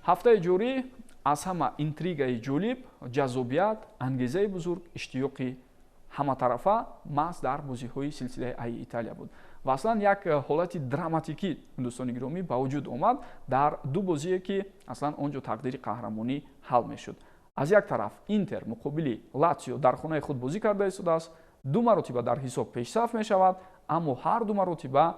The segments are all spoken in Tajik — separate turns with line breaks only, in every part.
Ҳафтаи ҷорӣ аз ҳама интригаи ҷолиб, ҷаззобият, ангезаи бузург, иштиёқи ҳаматарафа маҳз дар бозиҳои силсилаи Аи Италия буд. Ва аслан як ҳолати драматикӣ, дӯстони гиромӣ, ба вуҷуд омад дар ду бозие, ки аслан он ҷо тақдири қаҳрамонӣ ҳал мешуд. Аз як тараф Интер муқобили Латсио дар хонаи худ бозӣ карда истодааст, ду маротиба дар ҳисоб пешсаф мешавад, аммо ҳар ду маротиба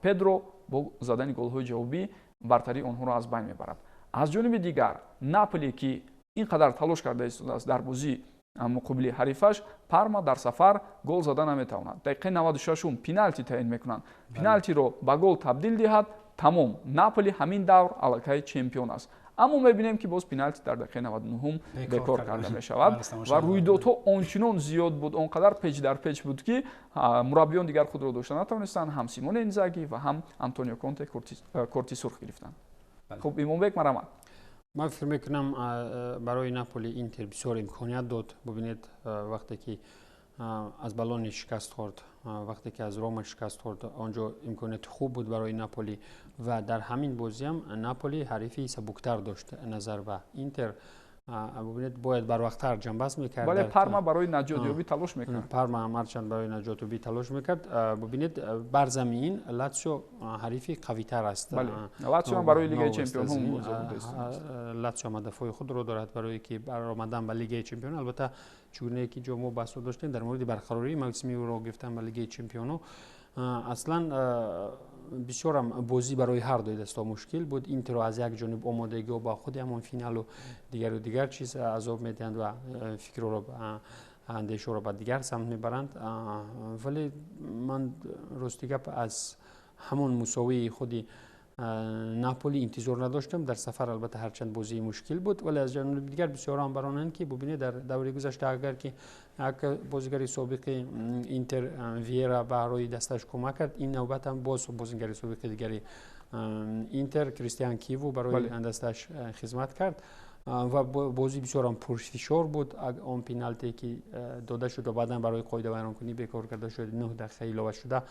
Педро бо задани голҳои ҷавобӣ бартарии онҳоро аз байн мебарад. Аз ҷониби дигар Наполи, ки ин қадар талош карда истодааст, дар бозӣ муқобили ҳарифаш Парма дар сафар гол зада наметавонад. Дақиқаи 96-ум пеналти таъин мекунанд, пеналтиро ба гол табдил диҳад, тамом, Наполи ҳамин давр аллакай чемпион аст. Аммо мебинем, ки боз пеналти дар дақиқаи 99-ум бекор карда мешавад. Ва рӯйдодҳо ончунон зиёд буд, он қадар печ дар печ буд, ки мураббиён дигар худро дошта натавонистанд. Ҳам Симоне Инзаги ва ҳам Антонио Конте корти сурх гирифтанд. Хуб, Имомбек, марҳамат.
Ман фикр мекунам, барои Наполи Интер бисёр имконият дод. Бубинед, вақте ки аз Болония шикаст хӯрд, вақте ки аз Рома шикаст хӯрд, он ҷо имконияти хуб буд барои Наполи. Ва дар ҳамин бозиам Наполи ҳарифи сабуктар дошт назар ба Интер. Бубинед, бояд барвақттар ҷамъбаст мекард.
Бале, Парма барои наҷотёбӣ талош мекард.
Парма ҳарчанд барои наҷотёбӣ талош мекард. Бубинед, бар замин Латсио ҳарифи қавитар аст.
Латсио барои Лигаи чемпионҳо.
Латсио ҳадафҳои худро дорад барое ки баромадан ба Лигаи чемпион. Албатта, чунае ки ҷо мо баҳсо доштем дар мавриди барқарории мавсими роҳ гирифтан ба Лигаи чемпионҳо, аслан бисёрам бозӣ барои ҳар дуи дастҳо мушкил буд. Интеро аз як ҷониб омодагиҳо ба худи ҳамон финалу дигару дигар чиз азоб медиҳанд ва фикрро, андешаро ба дигар самт мебаранд. Вале ман, рости гап, аз ҳамон мусовии худи Наполи интизор надоштам дар сафар. Албатта, ҳарчанд бозии мушкил буд, вале аз ҷониби дигар бисёрам баронанд, ки бубинед, дар даври гузашта агар ки як бозигари собиқи Интер, Виера, барои дасташ кӯмак кард, ин навбат ҳам боз бозигари собиқи дигари Интер, Кристиан Киву, барои дасташ хизмат кард. Ва бозӣ бисёрам пурфишор буд. Он пеналте ки дода шуд ва баъдан барои қоидавайронкунӣ бекор карда шуд, 9 дақиқа илова шуда,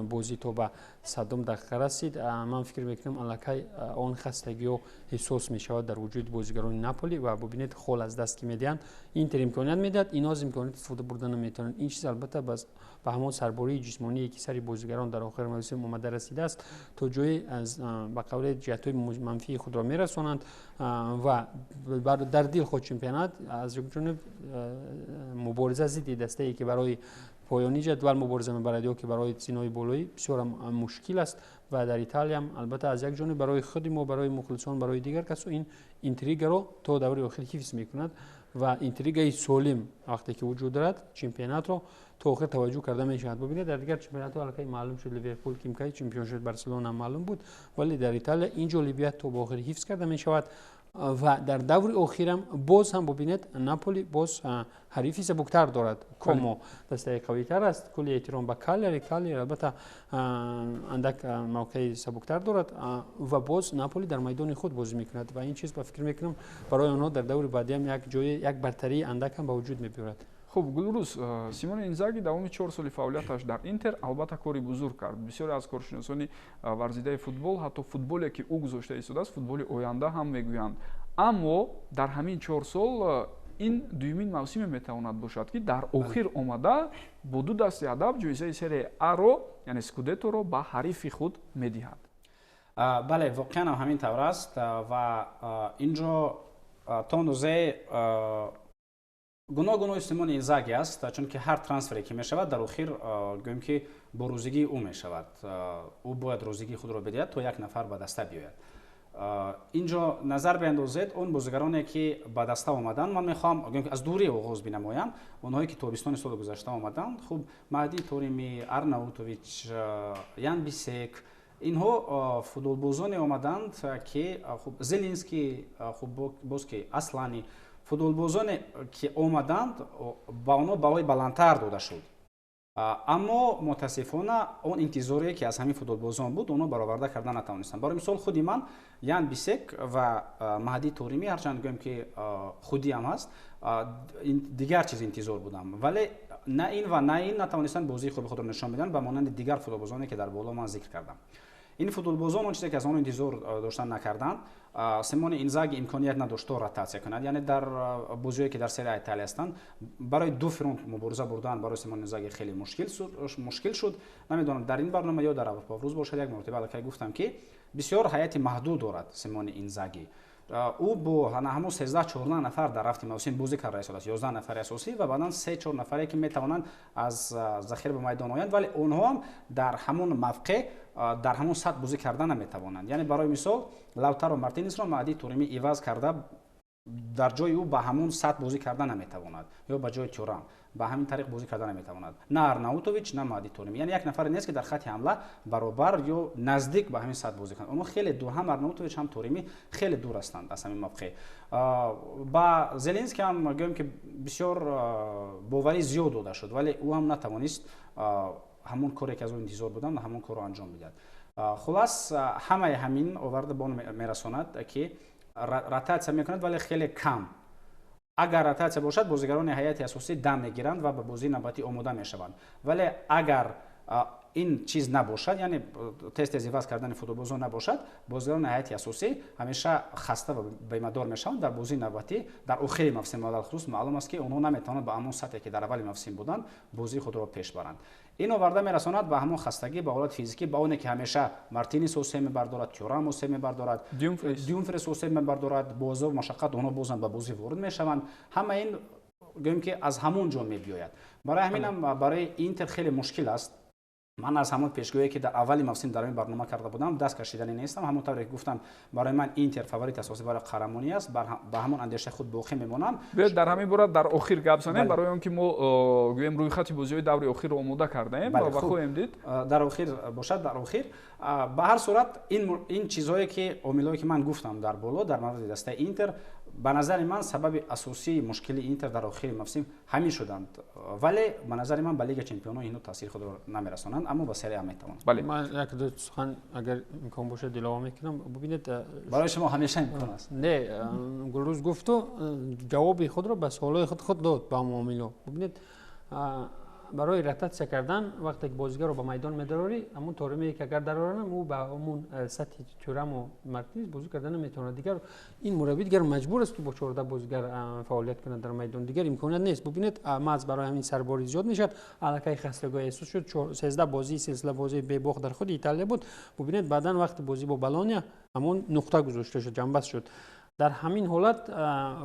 бозӣ то ба 100-ум дақиқа расид. Ман фикр мекунам, аллакай он хастагиҳо эҳсос мешавад дар вуҷуди бозигарони Наполи. Ва бубинед, хол аз даст ки медиҳанд, Интер имконият медиҳад, ино аз имконият истифода бурда наметавонанд. Ин чиз албатта ба ҳамон сарбории ҷисмоние, ки сари бозигарон дар охири мавсим омада расидааст, то ҷое ба қавли ҷиҳатҳои манфии худро мерасонанд. Ва дар дилхоҳ чемпионат аз як ҷониб мубориза зидди дастае, ки барои поёни ҷадвал мубориза мебарад ё ки барои зинои болоӣ, бисёрам мушкил аст. Ва дар Италиям албатта аз як ҷониб барои худи мо, барои мухлисон, барои дигар касо ин интригаро то даври охир ҳифз мекунад. Ва интригаи солим вақте ки вуҷуд дорад, чемпионатро то охир таваҷҷӯҳ карда мешавад. Бубинед, дар дигар чемпионатҳо аллакай маълум шуд Ливерпул кимкай чемпион шуд, Барселона маълум буд, вале дар Италия ин ҷолибият то ба охир ҳифз карда мешавад. Ва дар даври охирам боз ҳам бубинед, Наполи боз ҳарифи сабуктар дорад, Комо дастаи қавитар аст. Кулли эҳтиром ба Калиари, Калиари албатта андак мавқеи сабуктар дорад. Ва боз Наполи дар майдони худ бозӣ мекунад ва ин чиз, ба фикр мекунам, барои онҳо дар даври баъдиам як ҷои як бартарии андак ҳам ба вуҷуд мебиёрад.
Хуб, Гулрӯз, Симоне Инзаги давоми 4 соли фаъолияташ дар Интер албатта кори бузург кард. Бисёре аз коршиносони варзидаи футбол ҳатто футболе, ки ӯ гузошта истодааст, футболи оянда ҳам мегӯянд. Аммо дар ҳамин 4 сол ин дуюмин мавсиме метавонад бошад, ки дар охир омада бо ду дасти адаб ҷоизаи Серия Аро, яъне скудетторо, ба ҳарифи худ медиҳад.
Бале, воқеан ҳам ҳамин тавр аст. Ва инҷо то андозае гуноҳ гуноҳи Симони Инзаги аст, чунки ҳар трансфере ки мешавад, дар охир гӯем ки бо розигии ӯ мешавад. Ӯ бояд розигии худро бидиҳад, то як нафар ба даста биёяд. Инҷо назар биандозед, он бозигароне, ки ба даста омаданд, ман мехоҳам гӯем ки аз дурӣ оғоз бинамоям, онҳое ки тобистони соли гузашта омаданд. Хуб, Маҳди Торими, Арнаутович, Ян Бисек, инҳо футболбозоне омаданд, ки хуб, Зелинский, хуб, боз ки Аслани, футболбозоне ки омаданд, ба онҳо баҳои баландтар дода шуд. Аммо мутаассифона он интизоре, ки аз ҳамин футболбозон буд, онҳо бароварда карда натавонистанд. Барои мисол, худи ман Ян Бисек ва Маҳди Торими, ҳарчанд гӯем ки худиам ҳаст, дигар чиз интизор будам, вале на ин ва на ин натавонистанд бозии хуби худро нишон бидиҳанд, ба монанди дигар футболбозоне, ки дар боло ман зикр кардам. Ин футболбозон он чизе ки аз онҳо интизор доштан накарданд. Симоне Инзаги имконият надошт то ротатсия кунад, яъне дар бозиҳое ки дар Серия Италия ҳастанд, барои ду фронт мубориза бурдан барои Симоне Инзаги хеле мушкил шуд. Намедонам, дар ин барнома ё дар Аврупо рӯз бошад, як маротиба аллакай гуфтам, ки бисёр ҳайати маҳдуд дорад Симоне Инзаги. Ӯ бо ҳамон 13-14 нафар дар рафти мавсим бозӣ карда истодааст, 11 нафари асосӣ ва баъдан 3-4 нафаре, ки метавонанд аз захира ба майдон оянд, вале онҳо ҳам дар ҳамон мавқеъ, дар ҳамон сатҳ бозӣ карда наметавонанд. Яъне, барои мисол, Лаутаро Мартинесро Маҳди Торимӣ иваз карда, дар ҷои ӯ ба ҳамон сатҳ бозӣ карда наметавонад ё ба ҷои Тюрам ба ҳамин тариқ бозӣ карда наметавонад, на Арнаутович, на Маҳди Торимӣ. Яъне як нафаре нест, ки дар хатти ҳамла баробар ё наздик ба ҳамин сатҳ бозӣ кунад. Онҳо хеле дур, ҳам Арнаутович, ҳам Торимӣ хеле дур ҳастанд аз ҳамин мавқеъ. Ба Зелинский ҳам гӯем, ки бисёр боварӣ зиёд дода шуд, вале ӯ ҳам натавонист ҳамон коре, ки аз ӯ интизор буданд, ҳамон корро анҷом бидиҳад. Хулас, ҳамаи ҳамин оварда ба он мерасонад, ки ротатсия мекунад, вале хеле кам. Агар ротатсия бошад, бозигарони ҳайати асосӣ дам мегиранд ва ба бозии навбатӣ омода мешаванд, вале агар ин чиз набошад, яъне тез тез иваз кардани футболбозон набошад, бозигарони ҳайати асосӣ ҳамеша хаста ва бемадор мешаванд дар бозии навбатӣ. Дар охири мавсим алалхусус маълум аст, ки онҳо наметавонанд ба ҳамон сатҳе, ки дар аввали мавсим буданд, бозии худро пеш баранд. Ин оварда мерасонад ба ҳамон хастагӣ, ба ҳолати физикӣ, ба оне ки ҳамеша Мартинес осеб мебардорад, Тюрам осеб мебардорад, Дюмфрис осеб мебардорад. Бо азоб, машаққат онҳо бозам ба бозӣ ворид мешаванд. Ҳама ин, гӯем, ки аз ҳамон ҷо мебиёяд. Барои ҳаминам барои Интер хеле мушкил аст. Ман аз ҳамон пешгӯие, ки дар аввали мавсим дар ин барнома карда будам, даст кашидани нестам. Ҳамон тавре ки гуфтам, барои ман Интер фаворит асосӣ барои қаҳрамонӣ аст, ба ҳамон андешаи худ боқӣ мемонам.
Биёед, дар ҳамин бора дар охир гап занем, барои он ки мо, гӯем, рӯйхати бозиҳои даври охирро омода кардаем ва хоҳем дид.
Дар охир бошад, дар охир. Ба ҳар сурат, ин чизҳое ки, омилҳое ки ман гуфтам дар боло дар мавриди дастаи Интер, ба назари ман сабаби асосии мушкили Интер дар охири мавсим ҳамин шуданд, вале ба назари ман ба Лига чемпионо инҳо таъсири худро намерасонанд, аммо ба Серия А метавонанд.
Бале.
Ман як ду сухан, агар имкон бошад, илова мекунам. Бубинед.
Барои шумо ҳамеша имкон аст.
Не, Гулрӯз гуфту ҷавоби худро ба суолҳои худ дод ба омилҳо. Бубинед, барои ротатсия кардан, вақте ки бозигарро ба майдон медарорӣ, ҳамун Торимие ки агар дарорам, ӯ ба ҳамун сатҳи Тюраму Мартинес бозӣ карда наметавонад. Дигар ин мураббӣ дигар маҷбур аст, ки бо 14 бозигар фаъолият кунад дар майдон, дигар имконият нест. Бубинед, маҳз барои ҳамин сарборӣ зиёд мешавад. Аллакай хастагиҳо эҳсос шуд, 13 бозии силсила, бозии бебохт дар худи Италия буд. Бубинед, баъдан вақти бозӣ бо Болония ҳамон нуқта гузошта шуд, ҷамъбаст шуд. Дар ҳамин ҳолат,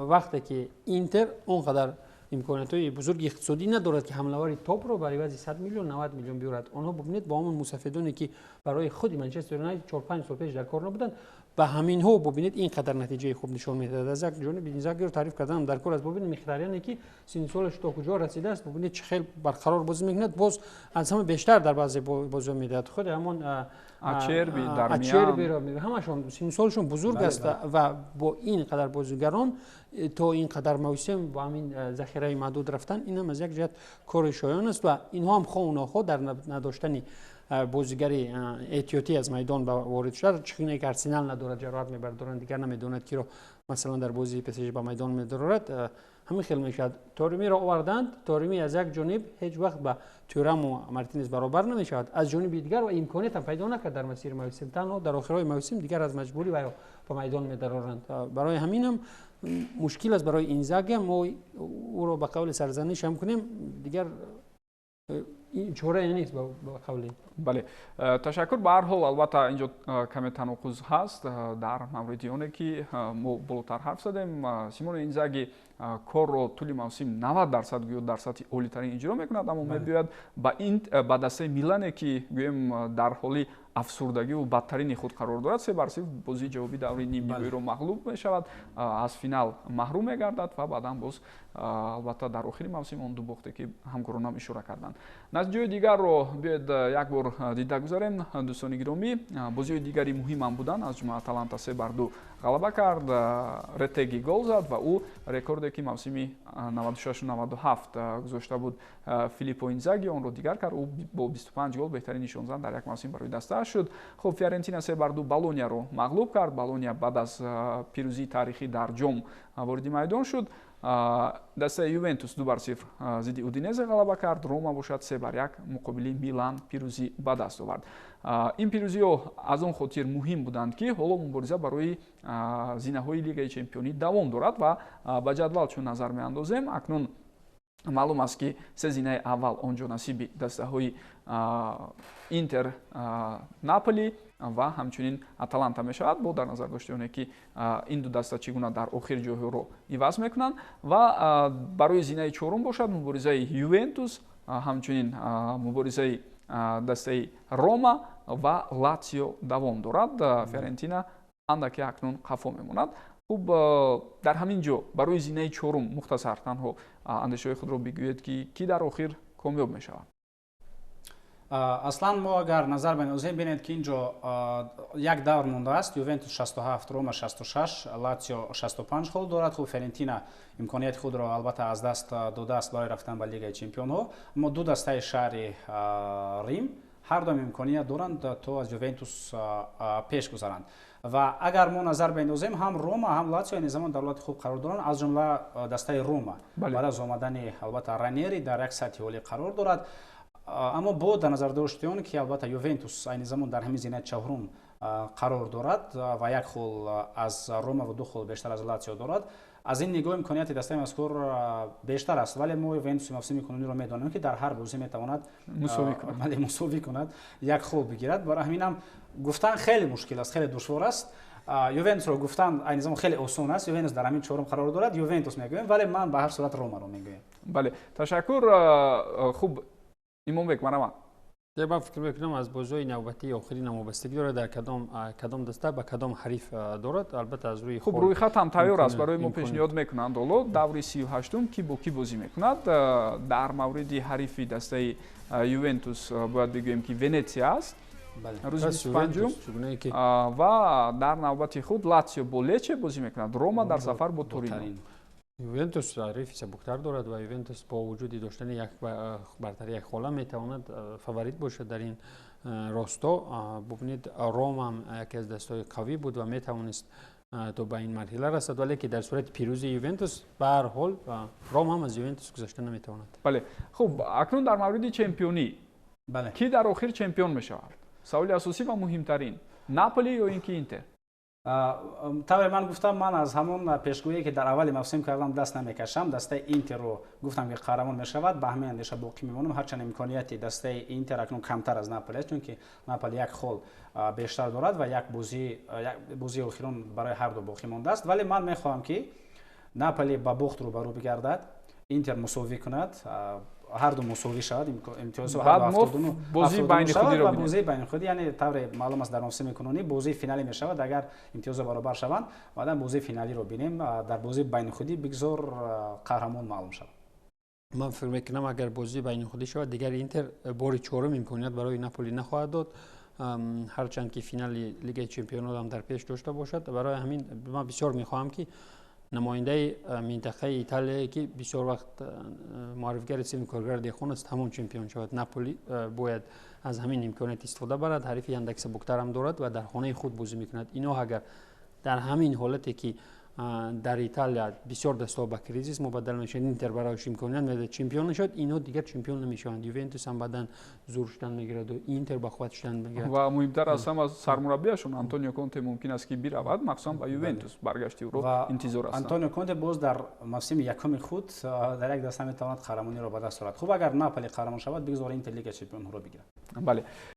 вақте ки Интер он қадар имкониятҳои бузурги иқтисодӣ надорад, ки ҳамлавари топро бар ивази 100 миллион, 90 миллион биёрад, онҳо, бубинед, бо ҳамон мусафедоне, ки барои худи Манчестер Юнайтед 4-5 сол пеш дар кор набуданд, ба ҳаминҳо, бубинед, ин қадар натиҷаи хуб нишон медиҳад. Аз як ҷониб Инзагиро таъриф карданам дар кор аст. Бубинед, Мхитаряне, ки синну солаш то куҷо расидааст, бубинед, чӣ хел барқарор бозӣ мекунад, боз аз ҳама бештар дар баъзе бозиҳо медиҳад. Худи ҳамон
Ачерби.
Ачербиро, ҳамашон синну солашон бузург аст ва бо ин қадар бозигарон то ин қадар мавсим бо ҳамин захираи маҳдуд рафтан, ин ҳам аз як ҷиҳат кори шоён аст. Ва инҳо ҳам хоҳу нохоҳ дар надоштани бозигари эҳтиётӣ аз майдон ба ворид шуда, чӣ ки Арсенал надорад, ҷароҳат мебардоранд, дигар намедонад, киро масалан дар бозии ПСЖ ба майдон медарорад. Ҳамин хел мешавад. Торимиро оварданд. Торими аз як ҷониб ҳеҷ вақт ба Тюраму Мартинес баробар намешавад, аз ҷониби дигар ва имкониятам пайдо накард дар масири мавсим. Танҳо дар охирҳои мавсим дигар аз маҷбурӣ вайро ба майдон медароранд. Барои ҳаминам мушкил аст барои Инзаги. Мо ӯро ба қавли сарзаниш ҳам кунем, дигар чорае нест, ба қавли.
Бале, ташаккур. Ба ҳар ҳол, албатта, инҷо каме таноқуз ҳаст дар мавриди оне, ки мо болотар ҳарф задем. Симоне Инзаги корро тӯли мавсим 90% гӯё дар сатҳи олитарин иҷро мекунад, аммо мебиёяд ба ин ба дастаи Милане, ки гӯем дар ҳоли афсурдагиву бадтарини худ қарор дорад, 3-0 бозии ҷавобии даври нимниҳоиро мағлуб мешавад, аз финал маҳрум мегардад ва баъдан боз, албатта, дар охири мавсим он ду бохте, ки ҳамкоронам ишора карданд. Натиҷаҳои дигарро биёед, як бор дида гузарем, дӯстони гиромӣ. Бозиҳои дигари муҳимам буданд, аз ҷумла Аталанта 3-2 ғалаба кард, Ретеги гол зад ва ӯ рекорде, ки мавсими 96-97 гузошта буд Филиппо Инзаги, онро дигар кард. Ӯ бо 25 гол беҳтарин нишонзан дар як мавсим барои дастааш шуд. Хуб, Фиорентина 3-2 Болонияро мағлуб кард. Болония баъд аз пирӯзии таърихӣ дар ҷом вориди майдон шуд. Дастаи Ювентус 2-0 зидди Удинезе ғалаба кард, Рома бошад 3-1 муқобили Милан пирӯзӣ ба даст овард. Ин пирӯзиҳо аз он хотир муҳим буданд, ки ҳоло мубориза барои зинаҳои Лигаи чемпионӣ давом дорад ва ба ҷадвал чун назар меандозем, акнун маълум аст, ки се зинаи аввал он ҷо насиби дастаҳои Интер, Наполи ва ҳамчунин Аталанта мешавад, бо дар назар дошти оне ки ин ду даста чӣ гуна дар охир ҷойҳоро иваз мекунанд. Ва барои зинаи чорум бошад, муборизаи Ювентус, ҳамчунин муборизаи дастаи Рома ва Латсио давом дорад. Фиорентина андаке акнун қафо мемонад. Хуб, дар ҳамин ҷо барои зинаи чорум мухтасар танҳо андешаҳои худро бигӯед, ки кӣ дар охир комёб мешавад.
Аслан мо агар назар бинозем, бинед, ки ин ҷо як давр мондааст. Ювентус 67, Рома 66, Латсио 65 хол дорад. Хуб, Ферентина имконияти худро албатта аз даст додааст барои рафтан ба Лигаи чемпионҳо, аммо ду дастаи шаҳри Рим ҳар дуам имконият доранд, то аз Ювентус пеш гузаранд. Ва агар мо назар биндозем, ҳам Рома, ҳам Латсио айни замон дар ҳолати хуб қарор доранд. Аз ҷумла дастаи Рома баъд аз омадани албатта Ранери дар як сатҳи олӣ қарор дорад. Аммо бо дар назар дошти он ки албатта Ювентус айни замон дар ҳамин зинаи чаҳорум қарор дорад ва як хол аз Рома ва ду хол бештар аз Латсио дорад, аз ин нигоҳ имконияти дастаи мазкур бештар аст. Вале мо Ювентуси мавсими кунуниро медонем, ки дар ҳар бозӣ метавонад
мусовӣ.
Мусовӣ кунад, як хол бигирад. Барои ҳаминам гуфтан хеле мушкил аст, хеле душвор аст. Ювентусро гуфтан айни замон хеле осон аст. Ювентус дар ҳамин чорум қарор дорад, Ювентус мегӯем, вале ман ба ҳар сурат Ромаро мегӯям.
Бале, ташаккур. Хуб, Имомбек, марҳамат.
Ман фикр мекунам, аз бозиҳои навбатии охирин вобастагӣ дорад, дар кадом даста ба кадом ҳариф дорад. Албатта, аз рӯи
Хуб, рӯйхат ҳам тайёр аст, барои мо пешниҳод мекунанд. Ҳоло даври 38-ум ки бо кӣ бозӣ мекунад. Дар мавриди ҳарифи дастаи Ювентус бояд бигӯем, ки Венетсия аст рӯзи 25-ум ва дар навбати худ Латсио бо Лече бозӣ мекунад, Рома дар сафар бо Торино.
Ювентус ҳарифи сабуктар дорад ва Ювентус бо вуҷуди доштани як бартари як хола метавонад фаворит бошад дар ин росто. Бубинед, Ромам яке аз дастҳои қавӣ буд ва метавонист то ба ин марҳила расад, вале ки дар сурати пирӯзии Ювентус ба ҳар ҳол Ром ҳам аз Ювентус гузашта наметавонад.
Бале, хуб, акнун дар мавриди чемпионӣ, кӣ дар охир чемпион мешавад? Саволи асосӣ ва муҳимтарин: Наполи ё ин ки Интер?
Тавре ман гуфтам, ман аз ҳамон пешгӯие, ки дар аввали мавсим кардам, даст намекашам. Дастаи Интерро гуфтам, ки қаҳрамон мешавад, ба ҳамин андеша боқӣ мемонам, ҳарчанд имконияти дастаи Интер акнун камтар аз Наполи аст, чунки Наполи як хол бештар дорад ва як бозии охирон барои ҳар ду боқӣ мондааст. Вале ман мехоҳам, ки Наполи ба бохт рӯбарӯ бигардад, Интер мусовӣ кунад, ҳар ду мусовӣ шавад имтиёзҳо.
Бозии байни худиро.
Бозии байни худӣ, яъне тавре маълум аст, дар мавсими кунунӣ бозии финалӣ мешавад. Агар имтиёзҳо баробар шаванд, баъдан бозии финалиро бинем. Дар бозии байни худӣ бигзор қаҳрамон маълум шавад.
Ман фикр мекунам, агар бозии байни худӣ шавад, дигар Интер бори чорум имконият барои Наполи нахоҳад дод, ҳарчанд ки финали Лигаи чемпионотам дар пеш дошта бошад. Барои ҳамин ман бисёр мехоҳам, ки намояндаи минтақаи Италияе, ки бисёр вақт муаррифгари синфи коргар, деҳқон аст, ҳамон чемпион шавад. Наполи бояд аз ҳамин имконият истифода барад. Ҳарифи андак сабуктарам дорад ва дар хонаи худ бозӣ мекунад. Ино агар дар ҳамин ҳолате, ки дар Италия бисёр дастҳо ба кризис мубаддал мешаванд, Интер барояш имконият медиҳад чемпион нашавад, инҳо дигар чемпион намешаванд. Ювентус ҳам баъдан зур шудан мегирад, Интер ба қувват шудан мегирад.
Ва муҳимтар аз ҳама, сармураббиашон Антонио Конте мумкин аст, ки биравад, махсусан ба Ювентус баргашти ӯро интизор ҳастанд.
Антонио Конте боз дар мавсими якуми худ дар як даста метавонад қаҳрамониро ба даст орад. Хуб, агар Наполи қаҳрамон шавад, бигзор Интер Лигаи чемпионҳоро бигирад.
Бале.